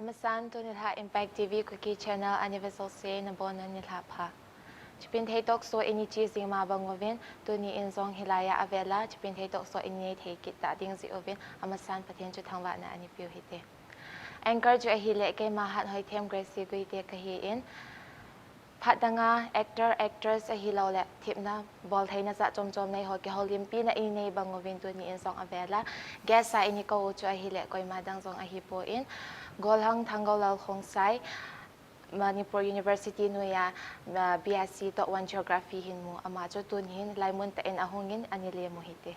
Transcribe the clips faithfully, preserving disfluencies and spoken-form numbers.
Masan tuni lha Impact T V Kuki Channel a neive jouse nabonun nilhah pha. Chipinthei Talk Show ini che jing ma bang uvin, tuni in jong hilaiya avela Chipinthei Talk Show ini nei thei kit ta ding jeh uvin, amasan Pathen chu thangvahna anei peh u hite. Anchor chu ahile keima Hathoithem Gracie Guite kahi in, phat danga actor, actress ahilouleh themna boltheina jat chomchom nei ho kihoulimpina ini nei bang uvin tuni in jong avela guest a ini kou u chu ahile koima dang jong ahipon, Golhang Thanggoullal Khongsai, Manipur University noiya, ah, B S C Top One Geography hin mu, ama chu tuni hin laimun tah in ahung in, ani le mu hite.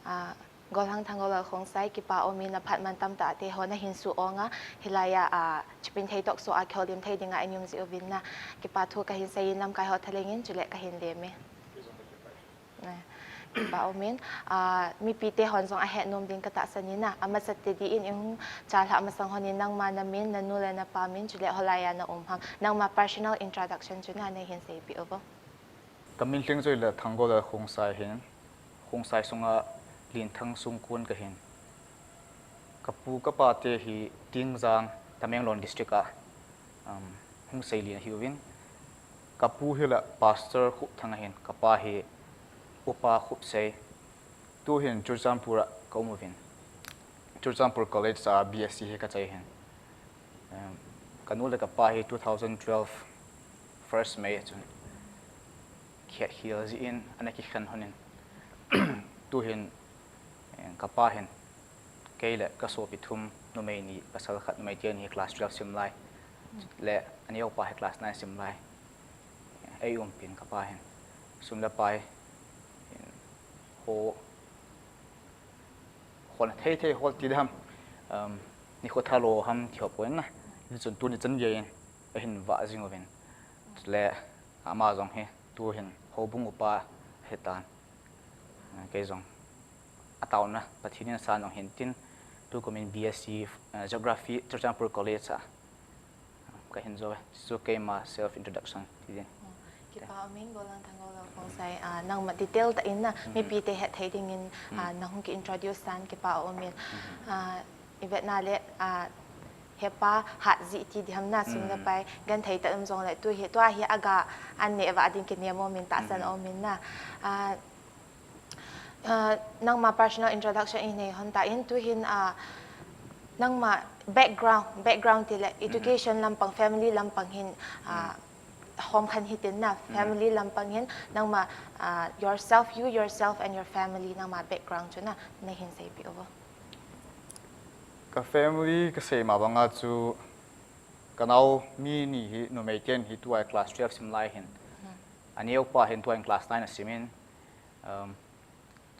Ah, Golhang Thanggoullal Khongsai, kipa umin, naphat mantam tah te ho nahin suh ong a, hilaiya, ah, Chipinthei Talk Show a kihoulim thei dinga nei um jeh uvin na, kipa thu kahin sei in, lamkai ho thalheng in, chule kahin lem e. Eh, kipa umin, ah, mipi te hon jong ahet nom ding katahsan in na, amasa tah in ihung chalhah masang hon in nangma namin, nanu le napa min, chule holaiya na um ham, nangma personal introduction chu na, neihin seipeh uvo. Kamin lhing chu ahile Thanggoullal Khongsai ahin, Khongsai sunga Linthang songkon kahin. Kapu kapa te hi Tingjang, Tamenglong District a, um, hung seilin ahiuvin. Kapu hi la Pastor Khupthang ahin, kapa hi Upa Khupsei. Tuhin Churachandpur a kaum uvin. Churachandpur College a B S C hi kachai ahin. Um, kanu le kapa hi two thousand twelve first May a chun kihet khel jeh in ana kikhen lhonin. Tuhin, eh, kapa hin kei le kasopi thum, numei ni, pasal khat, numei teni hi class twelve sim lai. Le aneo pa hi class nine sim lai. Ei umpin kapa hin sum le pai, eh, ho, hon thei thei hol ti dam, um, nikho thalo ham ti ho pon na. Hichun tuni chan geiyin ahin vah jing uvin. Le ama jong hi tuhin houbung upa ahitan. Kei jong ataona Pathen in asan jong hintin, tukum in B S C, eh, Geography, Churachandpur College a kahin jou e. Chu keima self introduction ti din. Oh, kipa umin, Golhang Thanggoullal Khongsai, ah, nangma detail tah in na, mipi te het thei dingin, ah, nahung ki introduce tan kipa umin. Ah, ivet na le, ah, hepa hat jeh ti diham na, sum le pai genthei tah um jongle, tu hi, tua hi aga an neh vah ding kinem umin, tahsan umin na. Ah, ah, nangma personal introduction inei hon tan, tuhin, ah, nangma background, background tile education lampang, family lampang hin, ah, hom khan hitin na, family lampang hin, nangma, ah, yourself, you, yourself and your family, nangma background chu na, neihin seipeh uvo. Ka family kasei ma banga chu, kanao mi ni hi, numei teni hi tua class twelve sim lai ahin. Aneo pa hin tua class nine asimin. Um,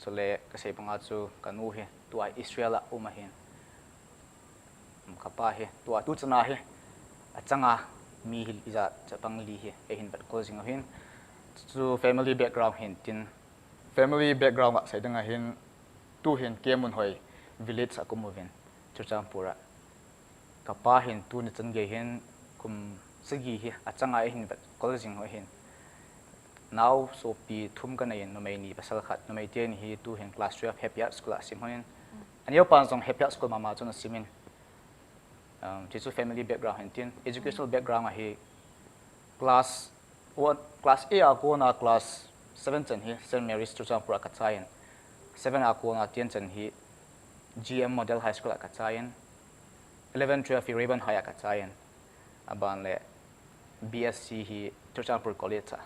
chule kasei banga chu kanu hi tua Israel a um ahin. Um, kapa hi tua tuchan a hi achanga mi hi ijat chapang li hi eihin vetkol jing u ahin. Chu family background hintin, family background a sei ding ahin, tuhin Kemunhoi village a kaum uvin, Churachandpur a. Kapa hin tuni chan gei hin kum sagi hi achanga eihin vetkol jing u ahin. Nao sopi thum kanei in, numei ni pasal khat, numei teni hi tuhin class twelve Happy Heart School a asim lhonin. Aneo pan jong Happy Heart School mama chun asimin. Um, ti chu family background hintin, educational background a hi class one, class A a kona class seven chan hi Saint Mary's Churachandpur a kachai in, seven a kona ten chan hi G M Model High School a kachai in, eleven twelve hi Rayburn High a kachai in, aban le B S C hi Churachandpur College a,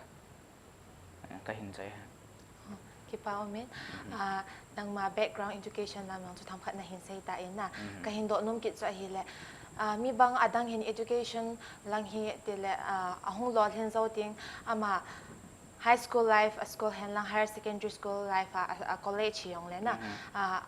eh, kahin chai. Kipa umin, ah, nangma background education lam jong chu themkhat nahin sei tan na. Kahin doh nom kit chu ahile, ah, mi bang adang hin education lang hi tile, ah, ahung lolhin jou teng, ama high school life, a school hen lang higher secondary school life a, a, a college hi jongle na. Ah,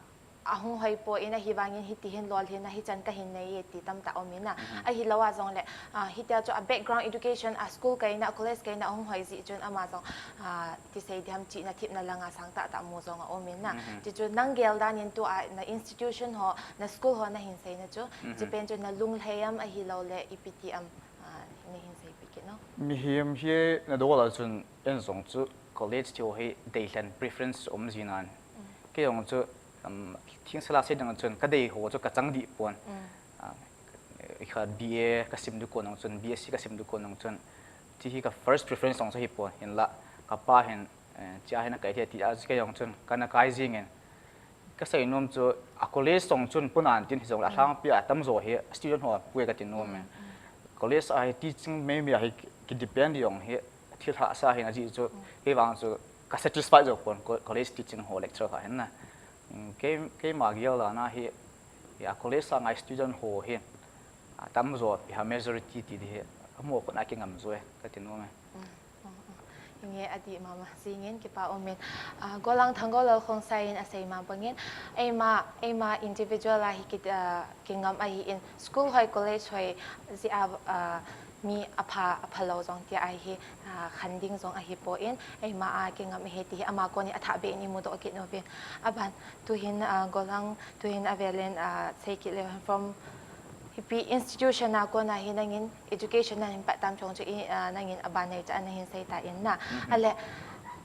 ahung hoi poi, ahivangin hiti hin lolhinna hichan kahin nei e ti tamtah umin na. Ahilou a jongle, ah, hitia chu a background education, a school kaina, a college kaina ahung hoi jeh chun ama jong, ah, ti sei diham, chihna thepna langa sang tahtah mu jong aumin na. Ti chu nang gel dan in tua na institution ho, na school ho nahin seina chu, chi pen chu na lunglhai am ahilouleh ipi ti am, ah, neihin seipeh kit o. Mihem hi nadol a chun, en jong chu college ti ho hi deilhen preference um jinan. Kei jong chu, um, thingsa la sei ding chun kadei ho chu kachang deh pon. Ah, Khat B A ka sim du kon nung chun, B S C ka sim du kon nung chun, ti hi ka first preference jong chu hi pon, hinla, ka pa hin, eh, chia hin a kai thei ti a chu kei jong chun, kana kai jingin. Ka sei nom chu, a college jong chun pun an tin hi jong la, a lhangpi a tam jo hi, student ho pui ka ti nom e. College a hi teaching maybe a hi ki depend jong hi, thil hahsa hin a ji chu, kei vang chu, ka satisfy jo pon, co-, college teaching ho lecture kha hin na. Kei, keima gel dan a hi, a college a ngai student ho hi, a tam jo, iha majority ti di hi, a mo ko na ki ngam jo e, ka ti nom e. Inge a di mama, singin kipa umin. Ah, Golang Thanggolal Khongsai in a sei ma bangin, eima, eima individual a hi ki, ah, ki ngam a hi in, school hoi, college hoi, ji a, ah, mi a pha, a pha lo jong ti a hi, ah, khan ding jong a hi pon, eima a ki ngam a hi ti hi ama kon in a tha be in i mu do ki no bin. A ban, tu hin, ah, Golang, tu hin a velen, ah, sei ki le from hipi institution a kon a hi nangin education na hin pat tam chong chu i, ah, nangin a ban nei cha na hin sei ta in na. Ale,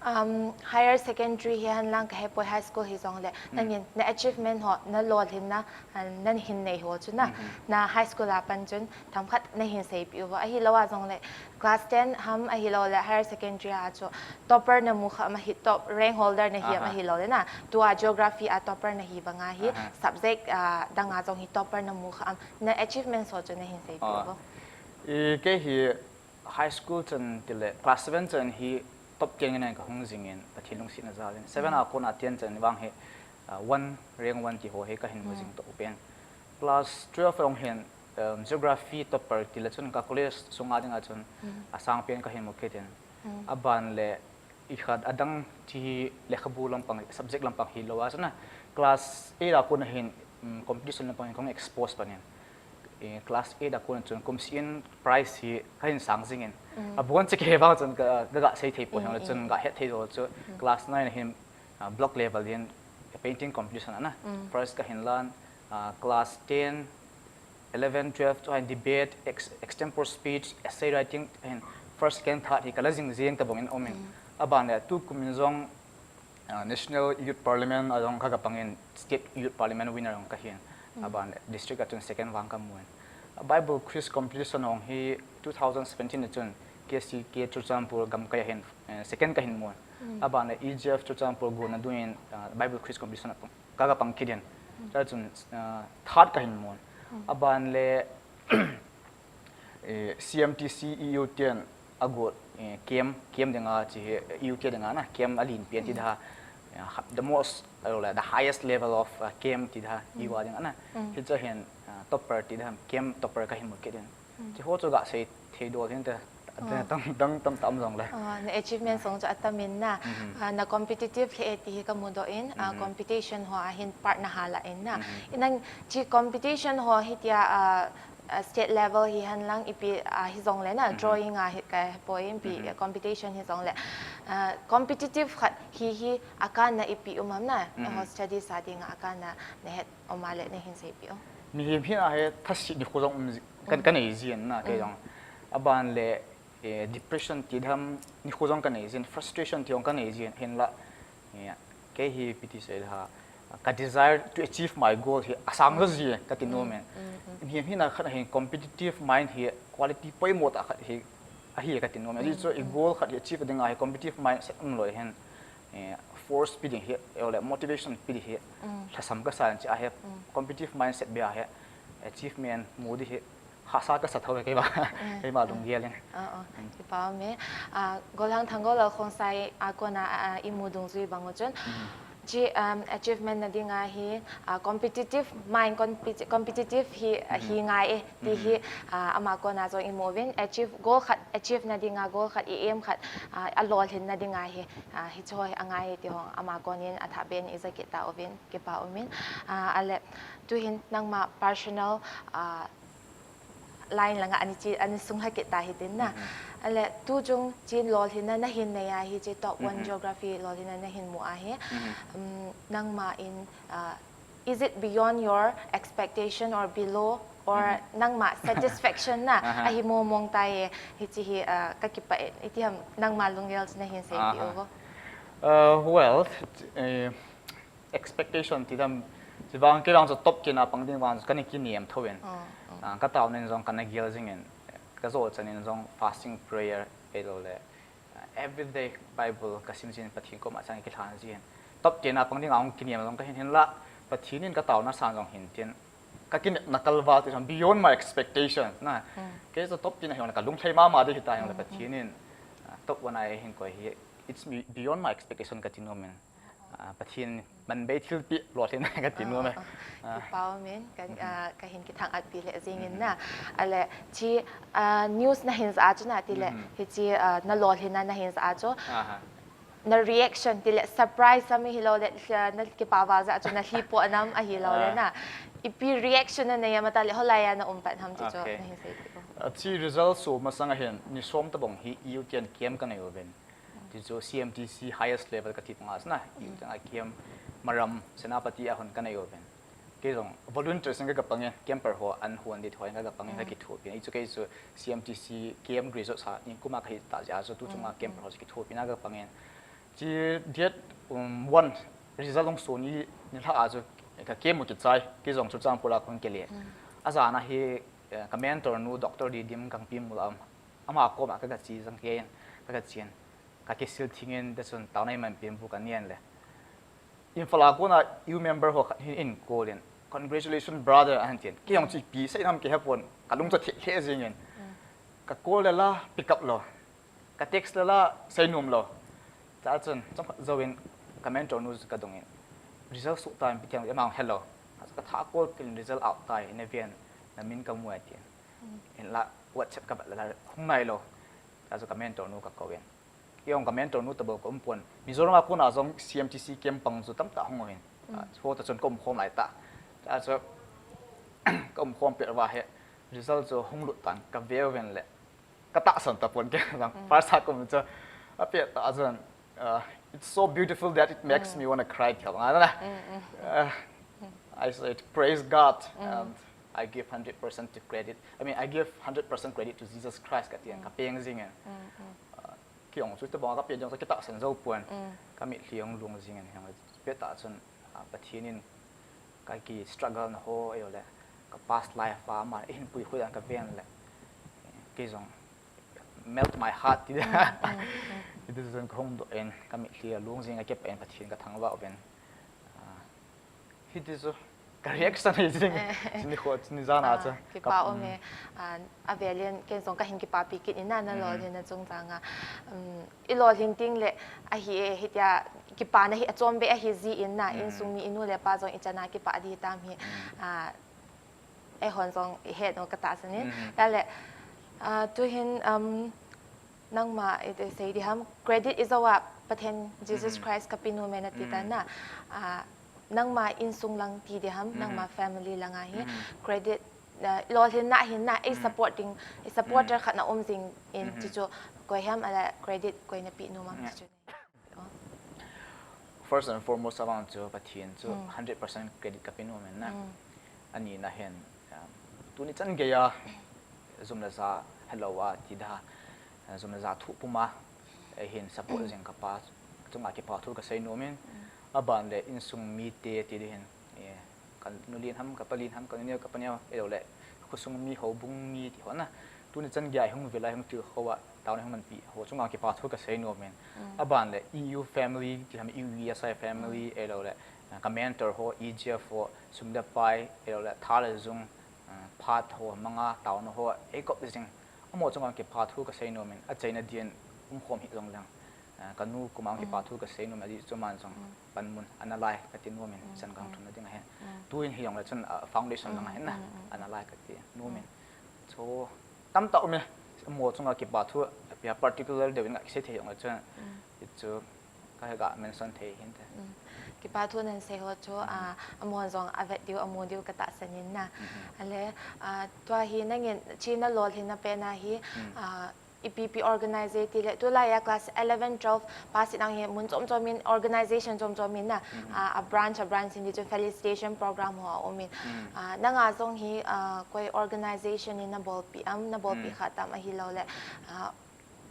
um, higher secondary hi han lang ka he poi high school hi jong le. Nangin na achievement ho, na lolhin na, ah, nan hin nei ho chu na. Na high school a pan chun tham khat na hin sei pi u va. A hi lo a jong le class ten ham a hi lo le higher secondary a chu topper na mu kha ma hi top rank holder na hi ma hi lo le na. Tu a geography a topper na hi banga hi subject, ah, dang a jong hi topper na mu kha am. Na achievement so chu na hin sei pi u. I kei hi high school chan ti le class seven chan hi top ten ngen ka hung jingin Pathen lungsetna jal in. Seven a kon a ten chan vang hi, ah, one, rank one ti ho hi ka hin mu jing to pen. Class twelve ong hin, um, geography topper ti le chun ka college sunga ding a chun a sang pen ka hin mu kit in. A ban le i khat a dang ti lekhabu lampang, subject lampang hi lo a chun a class eight a kon a hin, um, competition lampang hin kong expose panin. Eh, class eight a kon chun kum sien prize hi ka hin sang jingin. A bon che ke vang chun ka, ka ga sei thei poi, chun ga het thei jo chu class nine a hin, ah, block level in painting competition a na. First ka hin lan, ah, class ten, eleven, twelve chu hin debate, ex-, extempore speech, essay writing, hin first, second, third hi ka la jing jing ta bang in umin. A ban le tu kum in jong, ah, National Youth Parliament a jong ka, ka pangin State Youth Parliament winner jong ka hin. A ban le district a chun second vang ka mu in. A Bible quiz competition jong hi two thousand seventeen a chun K C K Churachandpur gamkai a hin, eh, second ka hin mu in. A ban le E G F Churachandpur guna dun in, ah, Bible quiz competition a pang, ka, ka pang kit in. Chua chun, ah, third ka hin mu in. A ban le, eh, C M T C E U ten a got, eh, camp, camp ding a chi hi, eh, E U K ding a na, camp a lin pen ti da, eh, ha-, the most, uh, the highest level of, uh, camp ti da, E U a ding a na. Hi cha hin, uh, topper ti da, camp topper ka hin mu kit in. Chi ho chu ga sei thei do hin te, dang, dang tam tam jong le. Ah, na achievement jong chu a tam in na. Ah, na competitive le ti hi ka mu do in, ah, competition ho a hin part na ha la in na. Inang chi competition ho hi tia, ah, ah, state level hi han lang ipi, ah, hi jong le na, drawing a hi ka poi in pi, ah, competition hi jong le. Ah, competitive khat hi hi a kan na ipi um am na, ho study sa ding a kan na na het um a le na hin sei pi u. Mihem hin a he thasi ni khu jong um ji-, kan, kan ei jin na ke jong. A ban le, eh, depression ti dam ni khu jong kan ei jin, frustration ti jong kan ei jin, hin la, eh, ke hi piti sei ha. Ka desire to achieve my goal hi a sang jo ji ka ti nom e. Mihem hin a khat hin competitive mind hi quality poimo ta khat hi a hi ka ti nom e. Ji chu i goal khat hi achieve ding a hi competitive mindset um loi hin, eh, force pi ding hi, eh, le motivation pi ding hi, lhasam ka sa in chi a hi competitive mindset be a hi achievement mu ding hi hahsa ka sa tho e kei ba, kei ba lunggel in. Ah, ah, kipa um e. Ah, Golhang Thanggolal Khongsai a kon a, ah, i mu dungjui bang u chun. Chi, um, achievement na ding a hi, ah, competitive mind, competi-, competitive hi, ah, hi ngai e, ti hi, ah, ama kon a jong i mu uvin, achieve, goal khat, achieve na ding a goal khat, i aim khat, ah, a lolhin na ding a hi, ah, hi chu hi a ngai e ti hong, ama kon in a tha ben i ja kit ta uvin, kipa um in. Ah, a le, tu hin nangma personal, ah, line langa ani chi, ani sung ha kit ta hi tin na. A le, tu chung chin lolhin na, na hin nei a hi chi top one geography lolhin na, na hin mu a hi. Um, nangma in, uh, is it beyond your expectation or below or nangma satisfaction na? A hi mo mong ta e, hi chi hi, uh, ka kipa e, i ti ham nangma lunggel chi na hin sei pi u vo. Uh, well, eh, expectation ti dam, chi vang kei vang chu top ten a pang ding vang chu ka ni ki niam tho in. Ah, ka taona in jong kana gel jingin, ka jou chan in jong fasting prayer, ahilou le, ah, everyday Bible ka sim jingin Pathen koma chang kilhan jingin. Top ten a pang ding a hung kiniam jong ka hin hin la, Pathen in ka taona san jong hin tin, ka kinepna kalval ti jong beyond my expectation na. Kei jong top ten a hi jong le ka lunglhai mama ding hita jong le Pathen in, ah, top one a hin koi hi, it's me- beyond my expectation ka ti nom in. Ah, Pathen manbei thilpeh lolhinna ka ti nom e. Ah, ah. Kipa um e, ka, ah, ka hin kithang atpi le jingin na. Ale, chi, ah, news na hin ja chu na ti le, hichi, ah, na lolhinna na hin ja chu. Aha. Na reaction ti le surprise ami hilou le, ah, na kipa val ja chu na lhipo nam ahilou le na. Ipi reaction na nei ama ta le holai a na um pan ham ti chu na hin sei ti ko. Ah, chi result so masang a hin ni som tabang hi U T N camp ka nei uvin. Ti chu C M T C highest level ka ti panga sna, U T N a camp Maram, Senapati a hon ka nei uvin. Kei jong volunteer sing ka ka pangin, camper ho an hon dit ho ka ka pangin ka kithupi. I chu kei chu C M T C camp graduate sa, in kuma ka hi ta ja chu tu chunga camper ho kithupi na ka pangin. Chi date, um, one result hung so ni, ni lha a chu ka camp u kichai, kei jong chu Churachandpur a kon kile. A jana hi, eh, ka mentor nu Doctor Didim Kangpimul am, ama koma ka ka chi jang kei, ka ka chin. Ka kisil thingin, ta chun taona iman pen bu ka nian le. Imphal a kona U member ho khat hin in call in, "Congratulations, brother," ahin tin. Kei jong chu ipi sei nam kei hepon, ka lung chu thil lheh jingin. Ka call le la, pick up lou. Ka text le la, sei nom lou. Ta chun, chomkhat jouvin, ka mentor nu chu ka dongin. "Result so tai, ipi ti ham, ama hello." Ka tha call kit in, "Result out tai, in a ven, na min ka mu e," tin. In la, WhatsApp ka bat le la, hung nai lou. Ta chu ka mentor nu ka kou in. Kei jong ka mentor nu tabou ka um pon. Mizoram a kona jong C M T C camp pang chu tamtah hung uvin. Ah, chu ta chun ka um khom lai ta. Ta chu ka um khom pet uva hi result chu hung lut tan ka ve uvin le. Ka tahsan tapon kei jong. First a ka um chu. Apet ta chun, uh, "It's so beautiful that it makes me wanna cry," ti banga na. Uh, I said, "Praise God," and I give hundred percent to credit. I mean, I give hundred percent credit to Jesus Christ, ka ti in ka peng jingin. Ah, kei jong chu tabang ka peng jong chu kitahsan jou pon. Ka mitlhi jong lung jingin, jong pet ta chun, ah, Pathen in ka ki struggle na ho, ahilou le, ka past life a ama hin puikhui dan ka ven le. Kei jong melt my heart ti. Ti chun ka hung doh in, ka mitlhi a lung jing a kipah in Pathen ka thangvah uvin. Ah, hiti chu ka reaction hi jing. Chuni kho, chuni jana chu. Kipa um e. Ah, avelin ken jong ka hin kipapi kit in na, na lolhinna chungchang a. Um, i lolhin ting le ahi e, hitia kipana hi achom be ahi jin na, insung mi inu le pa jong ichan a kipah di tam hi. Ah, eihon jong ihet u ka tahsan in. Tale, ah, tuhin, um, nangma iti sei di ham, credit ijou a Pathen Jesus Christ ka pe nom e na ti ta na. Ah, nangma insung lang ti di ham, nangma family lang a hi credit, ah, lolhinna hin na, ei supporting, ei supporter khat na um jing in ti chu koi ham, ala credit koi na pe nom am ti chu. First and foremost, avang chu Pathen chu hundred percent credit ka pe nom in na. Ani na hin, um, tuni chan gei a, jum le ja helou a ti da, jum le ja thu puma, eihin support jing ka pa chunga kipa thu ka sei nom in, aban le insung mite ti di hin, eh, ka nu lin ham, ka pa lin ham, ka nu neo, ka pa neo, ahilou le, khosung mi, houbung mi ti ho na. Tuni chan gei a hung vil a, hung tilkhou a, taona hung manpi ho chunga kipa thu ka sei nom in. Aban le, E U family, ti ham E U E S I family, ahilou le, ah, ka mentor ho, E G F ho, sum le pai, ahilou le, tha le jung, ah, phat ho, manga, taona ho, ei kop jing. Amaho chunga kipa thu ka sei nom in, achaina din, um khom hi jong leng. Ah, ka nu koma kipa thu ka sei nom in, adi chu aman jong panmun ana lai ka ti nom in, chan kang thumna ding ahin. Tuin hi jong le chun, ah, foundation lang ahin na, ana lai ka ti nom in. Chu tamtah um e, amaho chunga kipa thu, apia particular deuh in ka sei thei jong le chun, i chu ka ga mention thei hin te. Kipa thu nan sei ho chu, ah, amahon jong avet diu, amu diu ka tahsan in na. Ale, ah, tua hi nangin chi na lolhinna pen a hi, ah, ipi ipi organize ti le, tulai a class eleven, twelve pass in ang hi mun chom chom in, organization chom chom in na, ah, a branch, a branch in di chu felicitation program ho a um in. Ah, nanga jong hi, ah, koi organization in na bolpi am, na bolpi kha tam ahilou le, ah,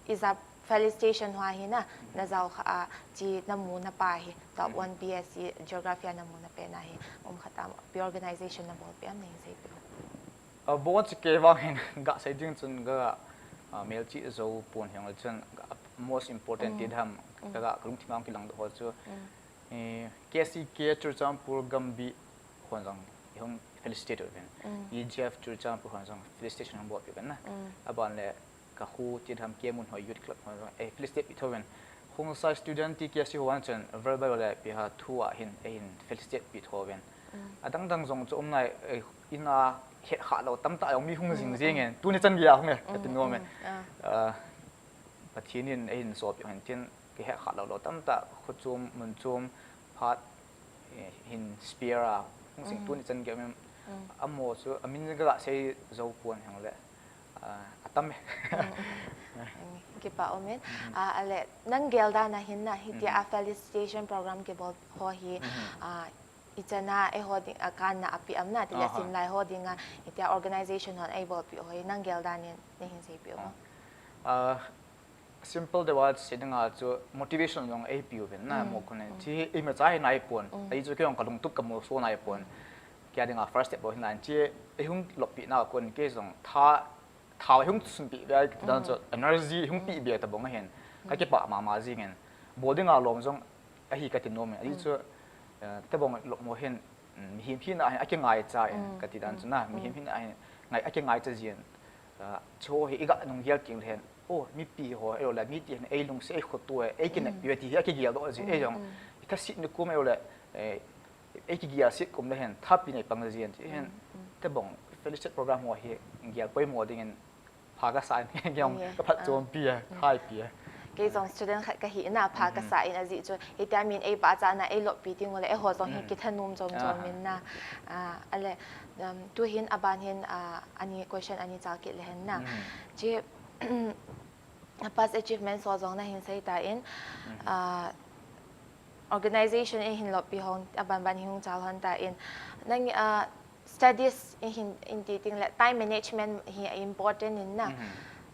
ija felicitation ho a hi na, na jao kha a, chi na mu na pa hi, top one B S C Geography a na mu na pen a hi, um kha tam, ipi organization na bolpi am na hin sei pi. Abon chu kei vang hin gasei ding chun ka, ah, melchih jou pon hijongle chun ka most important ti dam ka, ka lungthim a kilang doh ho chu, eh, K C K Churachandpur Gambih hon jong i hung felicitate uvin. E G F Churachandpur hon jong felicitation hung bol uvin na. Aban le ka khu ti dam K M Munhoi Youth Club hon jong, eh, felicitate pi thouvin. Khongsai student T K C hon chun verbal le pi ha thu a hin, eh, hin felicitate pi thouvin. Adang dang jong chu um nai, eh, ina het kha lou tamtah jong mi hung jing jing in. Tuni chan gei a hung e, ka ti nom e. Ah, Pathen in, eh, hin sop jong hin tin, kihet kha lou lou tamtah, kho chom, mun chom, phat, eh, hin spare a, hung sing tuni chan gei a min, amaho chu, amin ka gasei jou pon hijongle, ah, atam e. Kipa um in. Ah, ale, nang gel dan a hin na, hitia a felicitation program kibol ho hi, ah, ichan a eiho ding, a kanna api am na, tile simlai ho dinga, hitia organization hon eibolpi ho hi, nang gel dan in, na hin seipi u. Ah, simple deuh a sei dinga chu motivation jong eipe uvin na, mo khun in. Chi imacha hi nai pon. Ahi chu kei jong ka lungtup ka molso nai pon. Kei a dinga first step bou hin nai. Chi ei hung loppi na kon kei jong tha, tha ei hung sunpi be a, kiti dan chu energy ei hung pi be a tabang ahin. Ka kipa mama jing in. Bol dinga lom jong ahi ka ti nom in. Ahi chu, eh, tabang lop mo hin, mm, mihem hina hin akingaicha in ka ti dan chu na. Mihem hina hin ngai akingaicha jin. Ah, chu hi i ga nung gel ting le hen. Oh, mipi ho, eiho le, miti hin ei lungset, ei khoto, ei kineppi, ti hi a kigel doh ji, ei jong. I thasit ni kum eiho le, eh, ei kigel sit kum le hen, thapi nei pang ji, ti hen. Tabang, felicitation program ho hi, gel poimo ding in, pha ka sa in, kei jong, ka phatchompi a, thaipi a. Kei jong student khat ka hi na, pha ka sa in ajeh chu, hitia min ei pachat na, ei loppi ding u le, eiho jong hi kithanom jom jom in na. Ah, ale, um, tu hin aban hin, ah, ani question ani chal kit le hen na. Chi, past achievement ho jong na hin sei ta in, ah, organization ei hin loppi hon, aban ban hi hung chal hon ta in. Nang, ah, studies ei hin, in ti ting le time management hi important in na.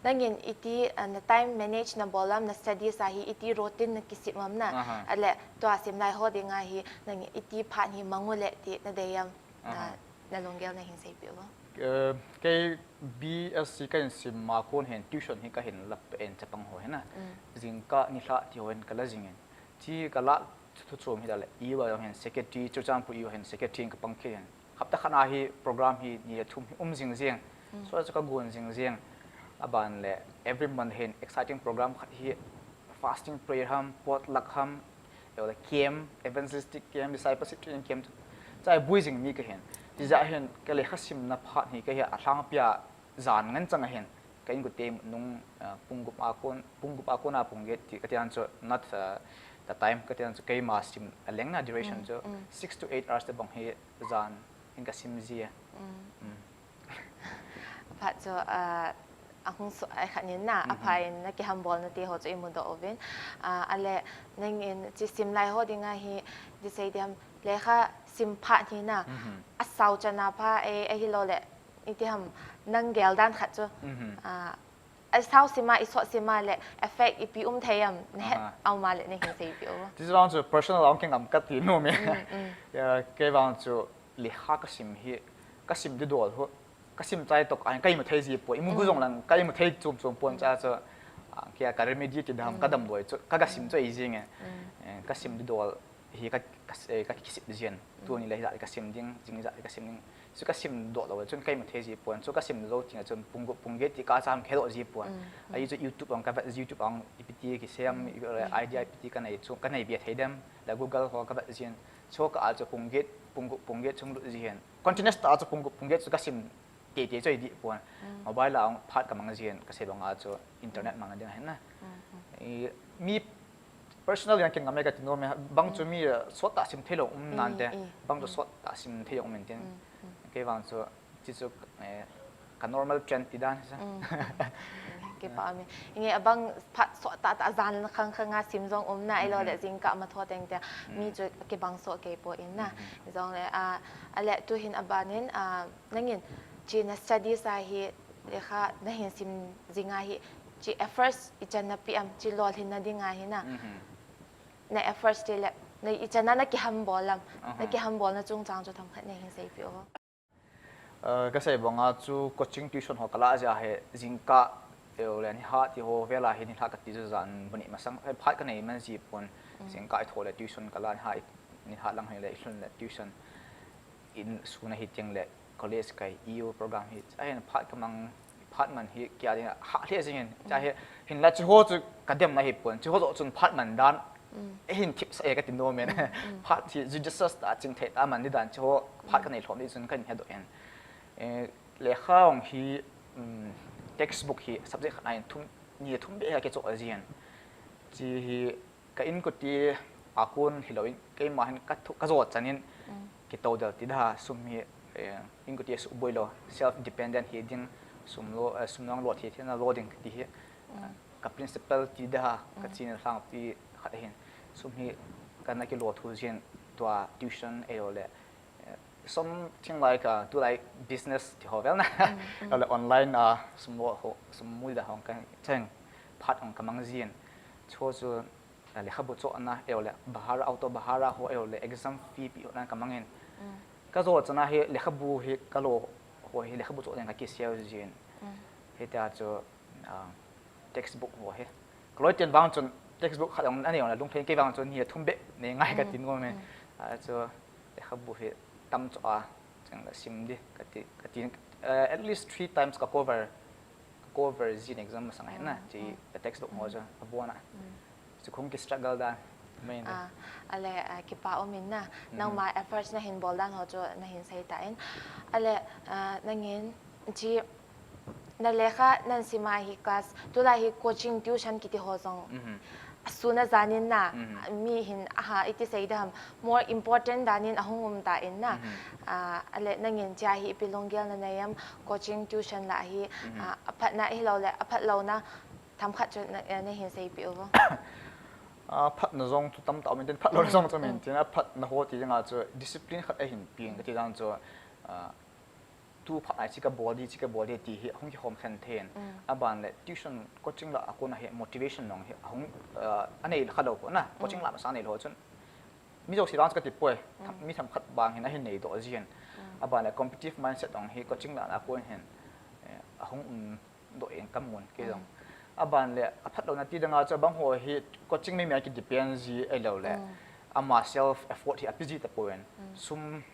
Nangin iti, ah, na time manage na bol am, na studies a hi iti routine na kisem am na. Ale, tua simlai ho dinga hi, nangin iti phat hi mang u le ti na dei am, na, na lunggel na hin seipi u. Eh, kei B S C ka hin sim ma kon hin tuition hi ka hin la pen chapang ho hin na. Jingkah nilhah ti ho hin ka la jing in. Chi ka la thu chom hi la le, i va jong hin secretary, Churachandpur i va hin secretary ka pang kit in. Hapta khat na hi program hi ni le thum hi um jing jing. So chu ka gon jing jing. Aban le every month hin exciting program khat hi fasting prayer ham, potluck ham, eiho le camp, evangelistic camp, discipleship training camp, chai bui jing mi ka hin. Tijeh hin ka lekha simna phat hi ka hi a lhangpi a jan ngen chang ahin. Ka inkote nung, ah, pung gup a kon, pung gup a kon a pung get ti ka ti dan chu not, ah, the time ka ti dan chu keima sim a lengna duration chu six to eight hours tabang hi jan in ka sim ji e. Phat chu, ah, ahung so, ai khat nin na, apha in na kihambol na ti ho chu i mudoh uvin. Ah, ale nangin chi simlai ho dinga hi, ti sei diam, lekha sim phat hi na, asao chan a pha, eh, ahilou le, iti ham, nang gel dan khat chu, ah, asao sim a, i sot sim a le, effect ipi um thei am, na het a um a le, na hin seipi u. This round chu personal a hung kingam ka ti nom e. Ya, kei vang chu lekha ka sim hi, ka sim didol ho. Ka sim chai tok a, ka imu thei ji pon, imu gu jong lang, ka imu thei chom chom pon cha chu, ah, kei a ka remedy ti dam, ka damloi chu, ka, ka sim chu ei jing e. Eh, ka sim didol hi ka, ka, eh, ka kisip jin. Tuni le hijat ka sim ding, jing hijat ka sim ding. Chu ka sim doh lou chun ka imu thei ji pon, chu ka sim jou ting chun pung gup pung get ti ka cham khe doh ji pon. Ahi chu YouTube ang ka vet, YouTube ang ipi ti kisem, idea ipi ti ka nei chu, ka nei be thei dem, la Google ho ka vet jin. Chu ka a chu pung get, pung gup pung get chung lut ji hin. Continuous tah a chu pung gup pung get chu ka sim teitei chu ei dih pon. Mobile a phat ka mang jin, ka sei bang a chu internet mang ding ahin na. I, mi personal jong kingam e ka ti nom e, bang chu mi, eh, sot tah sim thei lou um nante, bang chu sot tah sim thei jong um in tin. Kei vang chu, chi chu, eh, ka normal trend ti dan sa. Kipa mi. Inge abang phat sot tah tah jan khang khang a sim jong um na, ahilou le jingkah ma tho teng te, mi chu kibang soh kei poi na. Jong le, ah, ale tu hin aban in, ah, nangin, chi na studies a hi, lekha na hin sim jing a hi, chi efforts ichan na pe am, chi lolhin na ding a hi na. Na efforts ti le, na ichan na, na kihambol am, na kihambol na chungchang chu themkhat na hin seipi u. Kasei banga chu coaching tuition ho kala jia hi jingkah, eule nihat ti ho vela hi nilhah kati chu jan buni masang, phat kanei man ji pon, jingkah itho le tuition kala, nihat, nihat lang hile ilhun le tuition in sun ahi teng le college kai E U program hi, ahin phat kamang, phat man hi kia ding a hah lheh jingin, cha hi, hinla chu ho chu kademna hi pon, chu ho chu chun phat man dan, ahin thipsah e kati nom in. Phat hi judicious ta, chingthei ta man di dan, chu ho phat kanei lhom di chun kahin hedoh in. Eh, lekha ong hi, um, textbook hi subject khat ahin thum, ni thum beh hi kakichoh jin. Chi hi ka inkote a kon hilou in, keima hin ka thu, ka jo chan in, kitoudel ti da, sum hi, eh, inkote suboi lou, self dependent hi ding, sum lo, eh, sum nang lo thi, thina lo ding ti hi, eh, ka principal ti da, ka chin lhangpi khat ahin, sum hi kana kilo thu jin, tua tuition eule, eh, something like, uh, to like business ti ho vel na. Eule online, uh, sum lo ho, sum mui da hong ka cheng phat ong kamang jin. Chu chu, uh, lekhabu chohna, eule bahara, auto bahara ho, eule exam fee pe ho nan kamang in. Ka jo chana hi lekhabu hi kalo ho hi lekhabu choh ding kakisel jin. Hitia chu, uh, textbook ho hi. Kaloi ten vang chun textbook khat ong anei ong le lungthim kei vang chun ni thum beh nei ngai kati nom in. A chu lekhabu hi tam choh a, chang la sim di kati, kati, eh, at least three times ka cover, ka cover jin exam masang ahin na, chi ka textbook ho chu abon a. Chu kong ki struggle dan, main dan. Ah, ale, ah, kipa um in na, nangma efforts nahin bol dan ho chu nahin sei tan. Ale, ah, nangin, chi, na lekha nan sim a hi class, tulai hi coaching tuition kiti ho jong. Asun a jan in na, mi hin aha, iti sei dam, more important dan in ahung um tan na. Ah, ale nangin chia hi ipi lunggel nanei em, coaching tuition la hi, ah, aphatna hilou le, aphatlouna, themkhat chu na, eh, nahin seipeh uvo. Ah, phatna jong chu tamtah um in tin, phatlouna jong chu um in tin, aphatna ho ti ding a chu discipline khat ahin peng kati dan chu, ah, tu phat a hiche kabol di, hiche kabol di ti hi hung kikhom khen thei in. Aban le tuition coaching la a kon a hi motivation jong hi ahung, ah, anei khalou ho na, coaching la masa anei lou chun. Mi jouse vang chu kati poi, mi themkhat vang hin ahin nei doh jin. Aban le competitive mindset jong hi coaching la a kon hin, eh, ahung um doh in kamun kei jong. Aban le aphatlouna ti ding a chu abang ho hi coaching mi mi a ki depend ji ahilou le, ama self effort hi ape ji tapon. Sum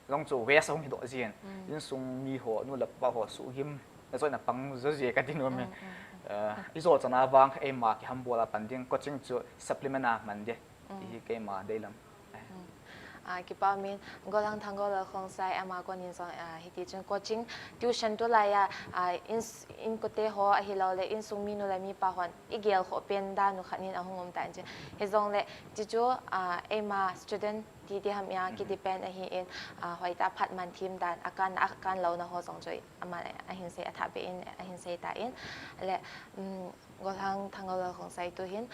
jong chu waste ahung hi doh jin. Insung mi ho, nu le pa ho suhgim na joh in apang jo ji kati nom in. Eh, i jo chana vang eima kihambol a pan ding coaching chu supplement a man ding. Ti hi keima deilam. Ah, kipa um in, Golhang Thanggolal Khongsai ama kon in jong, ah, hiti chun coaching tuition tulai a, ah, in, inkote ho ahilou le, insung mi nu le mi pa hon igel khoh pen dan u khat in ahung um tan chu. Hijongle, chi chu, ah, eima student ti ti ham a ki depend ahin, ah, hoitah phat man thim dan, akan, akan louna ho jong chu ama ahin sei, athah beh in ahin sei tan. Le, um, Golhang Thanggolal Khongsai, tu hin,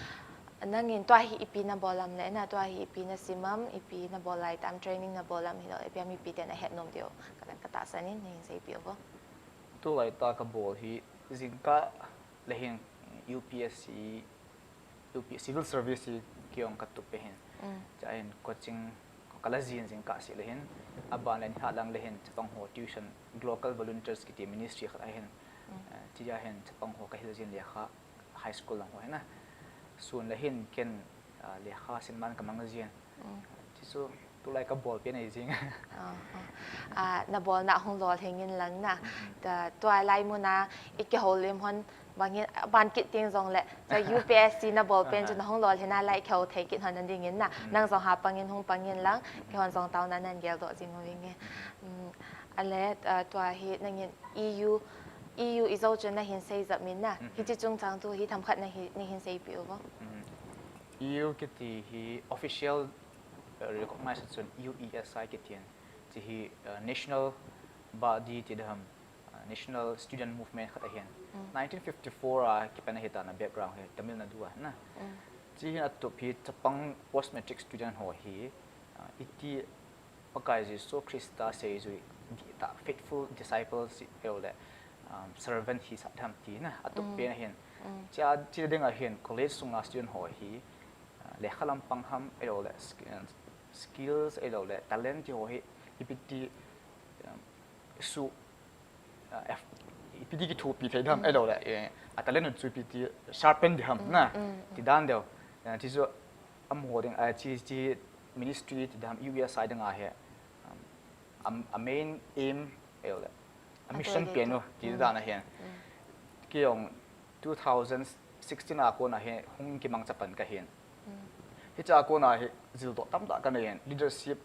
nangin tua hi ipi nabol am le, na tua hi ipi nasim am, ipi nabol lai tam, training nabol am hilou, ipi am ipi ten ahet nom diu, ka, katahsan in, nahin seipeh uvo. Tulai tah kabol hi, jingkah le hin U P S C, U P, civil service hi kei jong katup ahin. Cha in coaching kala jin jingkah seh le hin, aban le nihat lang le hin, chapang ho tuition, Local Volunteers kiti ministry khat ahin. Eh, tia hin chapang ho kahil jin lekha high school lang ho hin na. Sun le hin ken, ah, lekha sim man kamang jin. Ti chu tulai kabol pen ahi jing. Ah, ah. Ah, nabolna hung lolhing in lang na. Ta, tua lai mun a i kihoulim hon bang hin, ban kit ding jongle, cha U P S C nabol pen chu nahung lolhin a lai kihou thei kit hon nading in na. Nang jong ha pang in hung pang in lang, keihon jong taona nan gel doh jing uving e. Um, ale, ah, tua hi nangin E U, E U i jou chun nahin sei jep in na. Hiche chungchang tu hi themkhat nahi, nahin seipeh uvo. E U kiti hi official, uh, recognize chun U E S I kiti in. Chi hi, uh, national body ti dam, uh, national student movement khat ahin. Nineteen fifty-four a kipan ahi tan a background hi Tamil Nadu a na. Chi hin atup hi chapang post matric student ho hi, uh, iti Pakai Jesu Christa seijui dihtah, faithful disciples, ahilou le, um, servant hisah dam ti na, atup pen ahin. Chia, chi ding ahin, college sunga student ho hi, uh, lekha lampang ham, ahilou le, sk-, uh, skills, ahilou le, talent ti ho hi, ipi ti, um, su uh, ipi ti kithopi thei dam, mm, elo le, eh, a talent chu ipi ti sharpen diham, mm, na, mm, mm, ti dan deu. Eh, ti chu, amaho ding, eh, chi, chi ministry ti dam, U S I ding a he, um, a main aim, elo le, a mission pen u, ti dan a he. Kei jong two thousand sixteen a kon a he, hung kimang chapan ka hin. Hicha kon a he, zil to tam ta ka nei hin, leadership,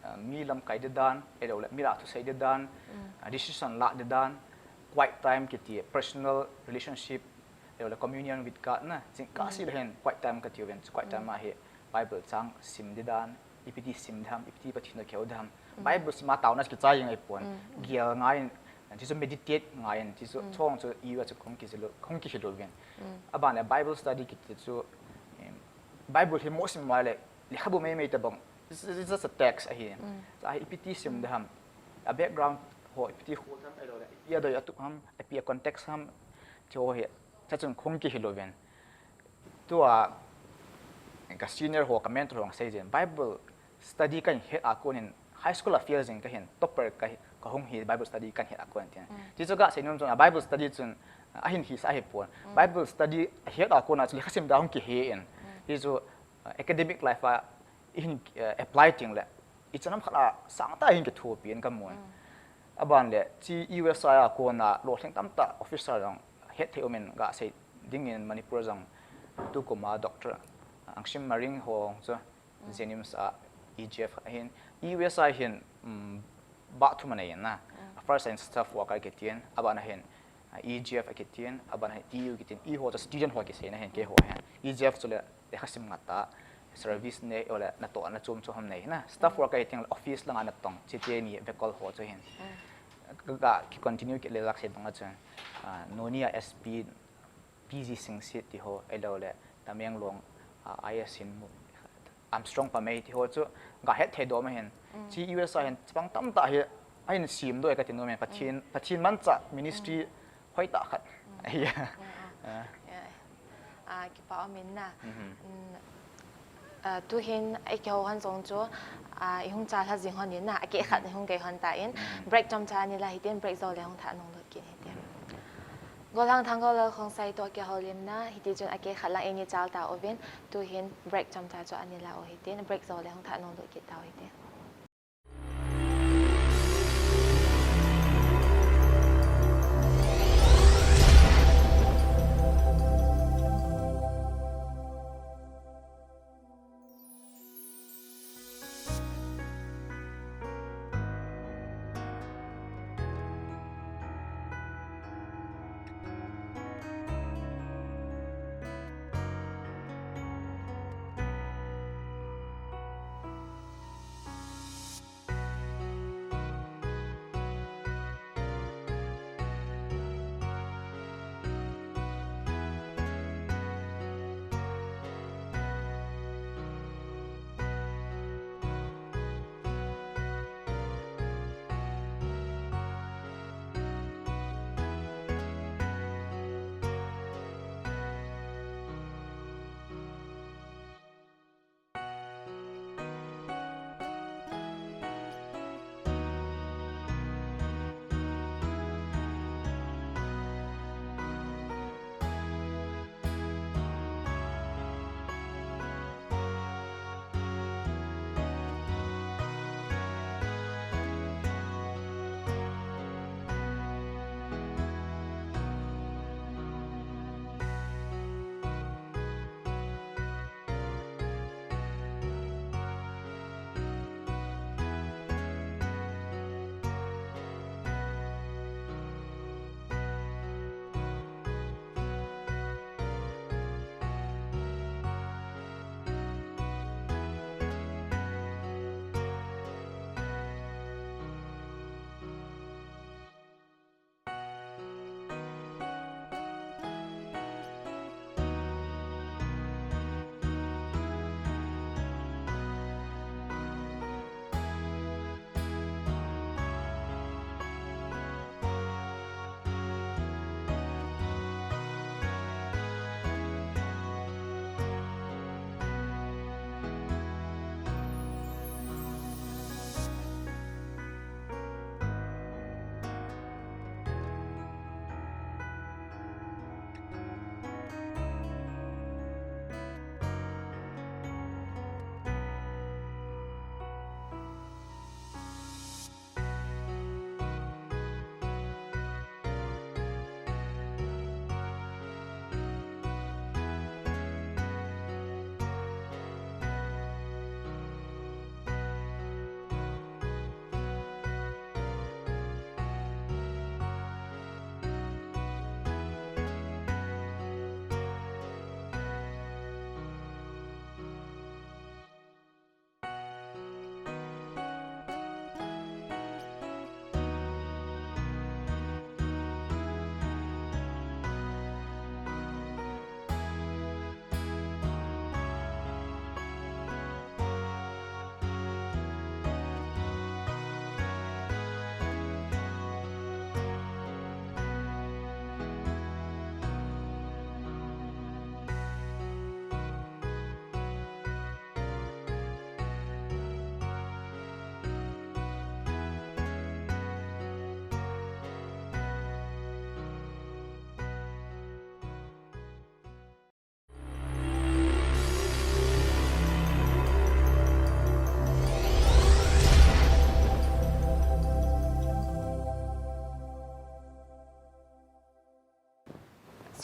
uh, mi lamkai di dan, elo le, mi la thusei di dan, uh, decision la di dan, quiet time kiti, personal relationship, elo le, communion with God na, jing ka si le hin, quiet time kati ven, quiet time a hi, Bible chang sim di dan, ipi ti sim dam, ipi ti Pathen a keu dam. Bible sim a tauna kichai ngai pon, gel ngai in, ti chu meditate ngai in, ti chu chong chu i wa chu kong ki zilo, kong ki hilo ven. Aban le Bible study kiti chu, em, Bible hi mo sim mai le, lekhabu mei mei ta bang, it's, it's just a text ahi. Cha hi ipi ti sim dam, a background ho ipi ti ho dam elo le, ipi a doi a tup ham, ipi a context ham, ti ho hi, cha chun kong ki hilo ven. Tua, ka senior ho, ka mentor ho sei jin, Bible study ka hin het a kon hin, high school a fail jing ka hin, topper ka hi, ka hung hi Bible study ka hin het a kon tin. Ti chu ka sei nom chun, a Bible study chun, a hin hi sa hi pon. Bible study a het a kon a chu lekha sim da hung ki he in. Ti chu, uh, academic life a i hin, uh, apply ting le, i chanam khat a sang ta hin kithopi in ka mun. Aban le, chi U S I a kon a, lo thleng tam ta officer jong het thei um in ka sei ding in Manipur jong tu kum a Doctor Angsim Maring ho chu Jennings a E G F a hin, U S I hin, um, ba thum a nei na. A first a hin staff worker kitin, aban a hin, uh, E G F a kitin, aban a hin T U kitin, i ho chu student ho kisei na hin, kei ho hin. E G F chu le, lekha sim ngat ta, service nei, ole, na to, na chom chu ham nei na. Staff worker kitin office lang a na tong, chiti ni vehicle ho chu hin. Ka, ka ki continue kit le lak sei bang a chun, uh, Noni a S P, P G Singsit ti ho, elo le, Tamenglong, uh, I S in mu, Armstrong Pamei ti ho chu, ka het thei dom a hin. Chi U S I hin, chapang tam ta hi, a hin sim do e ka tin dom e, Pathen, Pathen mancha ministry, hoi ta khat. Ahi. Ah, kipa um in na. Mm, ah, tu hin, ei kihou hon jong chu, ah, i hung cha lha jing hon in na, a keh khat i hung kei hon ta in. Break chomcha ni la hitin, break jou le hung tha nung lut kit hitin. Golhang Thanggol Lalkhongsai to kihoulimna, hiti chun a keh khat lang eini chal ta uvin, tu hin break chomcha chu ani la u hitin, break jou le hung tha nung lut kit ta u hitin.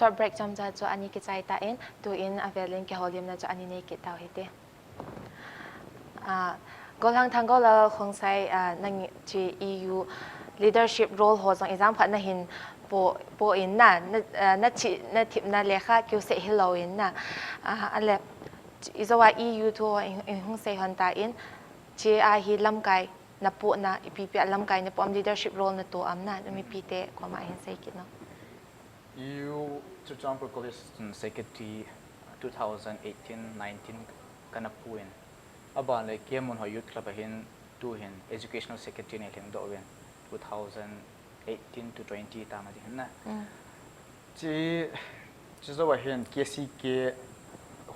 Short break chomcha chu ani kichai tan, tuin avelin kihoulimna chu ani nei kit tau hite. Ah, Golhang Thanggolal Khongsai, ah, nang hiche E U leadership role ho jong ijam khat nahin po, po in na, na, ah, nathi, nathemna lekha kiuseh hilou in na. Ah, ale, ijou a E U thu ho i, ihung sei hon tan, hiche a hi lamkai napohna, ipi ipi a lamkai napoh am, leadership role nato am na, numei pite koma hin sei kit o. E U Churachandpur College chun secretary two thousand eighteen nineteen kana pu in. Aban le keiman ho Youth Club a hin tuhin educational secretary nei lhingdoh uvin two thousand eighteen to twenty tama ding hin na. Mm. Chi, chujou a hin K C K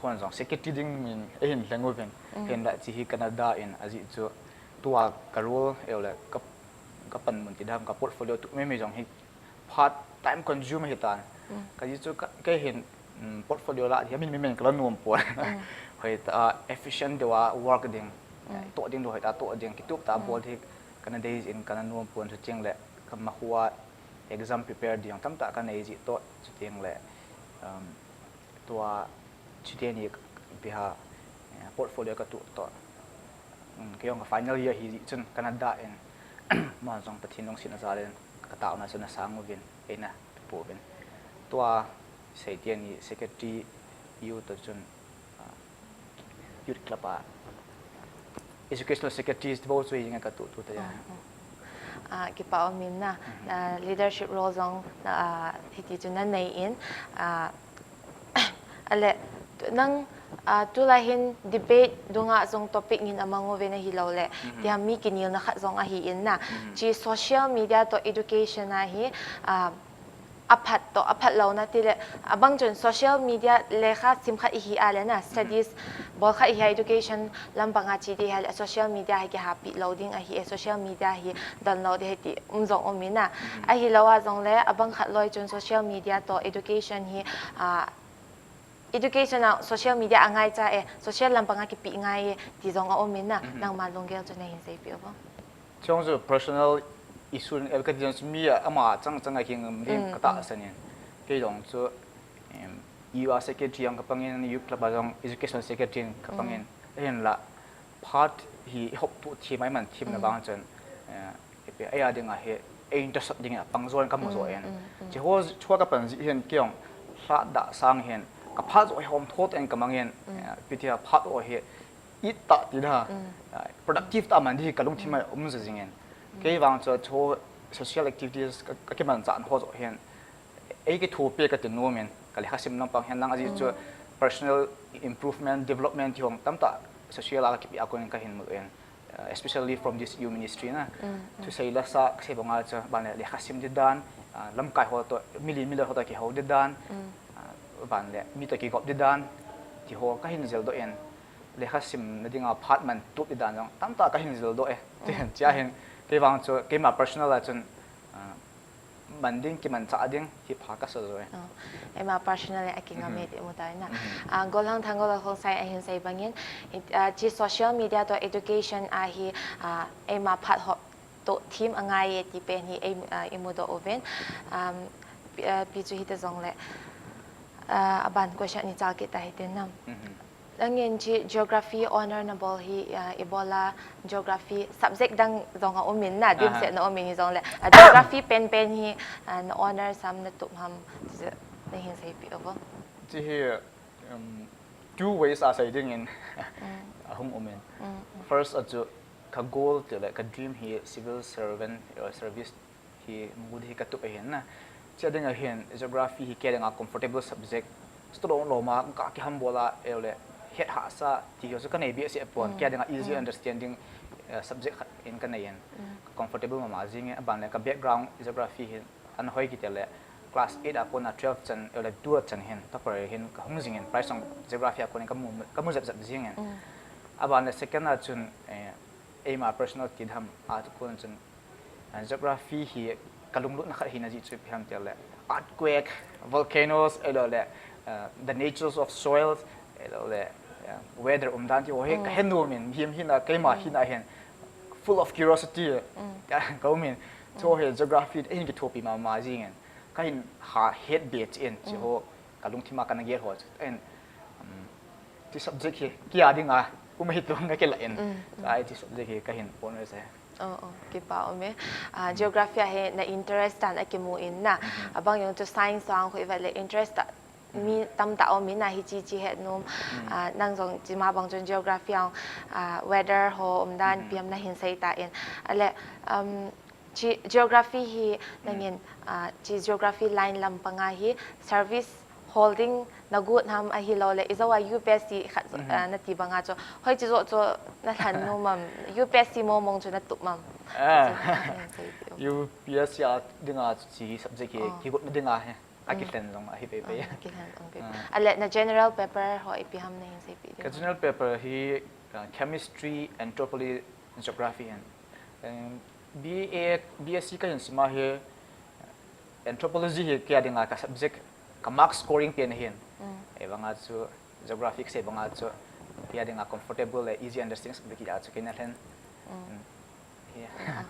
hon jong secretary ding min eihin lhing uvin. Mm. Hinlah chi hi kana da in ajeh chu tua ka role eile ka, ka panmun ti dam ka portfolio tu mei mei jong hi phat time consume hitan. Mm. Kajeh chu ka, kei hin, mm, portfolio la hi min min min kala nom pon. Mm. Hoitah a efficient deuh a work ding. Mm. Toh ding deuh hoitah a toh ding, kitup tah a bol hi kana dei in kana nom pon, chuteng le ka ma hua exam prepare ding tamtah ka nei jeh toh, chuteng le, um, tua chuteng ni ipi ham, eh, portfolio ka tup toh. Um, kei jong ka final year hi jeh chun kana da in, ama jong Pathen lungsetna jal in ka taona chu ana sang uvin, eina pouvin. Tua sei teni secretary E U toh chun, ah, Youth Club a educational secretary ti bou chu hi nge ka tu, tu ta ya. Mm, mm. Ah, kipa um in na, ah, leadership role jong, ah, hiti chu na nei in, ah, ale, nang, ah, tulai hin debate dunga jong topic ngin amang uve na hilou le, ti ham mi kinelna khat jong ahi in na. Chi social media toh education a hi, ah, aphat toh, aphat louna tile, abang chun social media lekha sim khat ihi a le na, studies bol khat ihi a, education lampang a che ding ihi a le, social media hi kihahpi lou ding ahi e, social media hi download ding ahi ti um jong um in na. Ahilou a jong le, abang khat loi chun social media toh education hi, ah, education a social media angaicha e, social lampang a kipe ngai e, ti jong aum in na, nangma lunggel chu nahin seipeh uvo. Chong chu personal issue in, eh, ka ti jong chu mi a, ama chang chang a kingam ding ka tahsan in. Kei jong chu, em, E U a secretary jong ka pang in, Youth Club a jong education secretary in ka pang in. Ahinlah, phat hi i hop tu thim a i man thim na vang chun, eh, ipi, eia ding a hi, ei interest ding a pang jo in ka mu jo in. Chi ho, chua ka pan jeh hin kei jong, lhadah sang hin, ka phat jo hi hom thot in ka mang in, eh, ipi ti a phat ho hi, it tah ti da, ah, productive tah man ding hi ka lungthim a um jo jing in. Kei vang chu, chu social activities ka, ka kimanchah ho jo hin, ei kithopi ka ti nom in, ka lekha sim lampang hin lang ajeh chu personal improvement, development ti ho tamtah social a ka kipe a kon in ka hin mu in, uh, especially from this E U ministry na. Thusei la sa ka sei bang a chu, ban le lekha sim ding dan, ah, lamkai ho toh, mi li mi le ho toh kihou ding dan, ah, ban le mi toh kigop ding dan, ti ho ka hin jil doh in, lekha simna ding a phat man tup ding dan jong tamtah ka hin jil doh e. Ti hin, chia hin, kei vang chu, keima personal a chun, ah, man ding, kimanchah ding, hi pha ka sa jo e. Oh, eima personal a kingam e ti mu tai na. Ah, Golhang Thanggolal Khongsai a hin sei bang in, it, ah, chi social media toh education a hi, ah, eima phat ho toh thim angai e ti pen hi ei, ah, i mu doh uvin. Um, pi, ah, pi chu hiti jong le, ah, aban question ni chal kit ta hite na. Nangin chi geography honour na bol hi, ah, i bol a geography subject dang jong a um in na, dimset na um in hi jong le, ah, geography pen pen hi, ah, na honour sam na tup ham, ti chu nahin seipeh uvo. Chi hi, um, two ways a sei ding in ahung um in. First a chu ka goal ti le ka dream hi civil servant, uh, service hi mu ding hi ka tup ahin na. Chia ding ahin, geography hi kei ding a comfortable subject. Student lom a, ka kiham bol a, eile, het hahsa, ti ho chu ka nei behseh pon, kei ding a easy understanding, eh, subject khat in ka nei in. Ka comfortable mama jing in, aban le ka background geography hi, ana hoi kiti le, class eight a kon a twelve chan, eile, two a chan hin, topper hin, ka hung jing in, prize jong geography a kon in ka mu, ka mu jep jep jing in. Aban le second a chun, eh, eima personal ti dam a tu kon chun, ah, geography hi ka lunglutna khat hina jeh chu ipi ham ti le, earthquake, volcanoes, eile, ah, the natures of soils, eile, ah, weather umdan ti ho hi ka he nom in, him hina, keima hina hin full of curiosity ka um in, chu hi geography a hin kithopi mama jing in. Kahin ha het be chi in, chi ho, kalungthim a kana gel ho chi in, um, chi subject hi, kia dinga, um hi tu nga kila in, ai chi subject hi kahin pon re se. Oh, oh, kipa um e. Ah, geography a hi na interest tan akimu in na. Abang jong chu science ang khu ivet le interest ta mi tamtah um in na hi chi chi het nom. Ah, nang jong chi ma bang chun geography ang, ah, weather ho um dan piam na hin sei ta in. Ale, um, chi geography hi nangin, ah, chi geography line lampanga hi service holding na got ham ahilou le, ijo a U P S C khat, ah, na ti banga chu. Hoi chi jo chu na lhan nom am, U P S C mo mong chu na tup mam. Ah. Chu, ah, sei ti. U P S C a dinga chu chi subject hi, kigot na dinga hi. Akilhen jong ahi pei pei. Ah, kilhen jong pei pei. Ah. Ale na general paper ho ipi ham na hin sei pi ding. Ka general paper hi, ah, chemistry, anthropology, geography hen. Em, B A, B S C kahin sima hi, anthropology hi kia dinga ka subject, ka mark scoring pen hin. Ei banga chu geography sei banga chu kia dinga comfortable le easy understanding subject kia chu kina lhen. Hi. Ah,